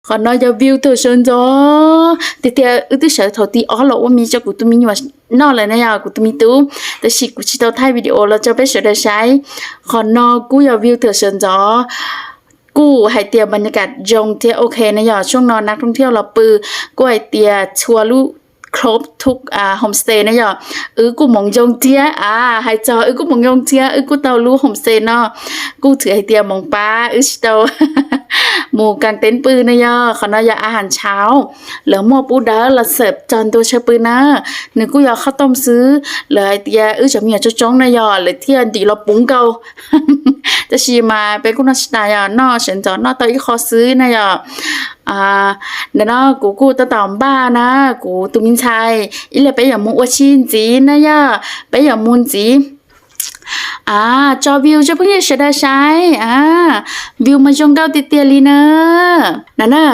Qhov no yog view thaum sawv ntxov tiag tiag, wb twb sawv thaum ti ob los ua mi rau kuv tus me nyuam noj lawm na yog kuv tus me tub, tab sis kuv tsis tau thaij video los rau peb sawv daws saib. Qhov no kuj yog view thaum sawv ntxov, kuj hais tias bas nyas kam zoo thiab ok na yog. Tshuaj no nab rooj thiaj los pw, kuj hais tias txhua lub clop tuk homestay na yog, wb kuj moov zoo thiab a. Hais txog wb kuj moov zoo thiab, wb kuj tau lub homestay no, kuj txhwm hais tias moov pab wb tsis tau mus kas teeb pw na yog. Qhov no yog a has tshau, lawv muaj pub dawb los xawm txog ntua tshaw pw na. Nws kuj yog qhov tooj xwb, lawv hais tias wb cov me nyuam tsoob tsoob na yog lawv thiaj ntim los puv nkaus. Tab sis mas peb kuj noj tsis tas yog noj sawv ntxov noj tau ib qho xwb na yog. Ntawm no kuv kuj tab tom npaj na, kuv tus me ntxhais ib leeg peb yuav mus ua si ntxiv na yog, peb yuav mus ntxiv. A, tso view rau phooj ywg sawv daws saib a, view mas zoo nkauj tiag tiag li na. No na,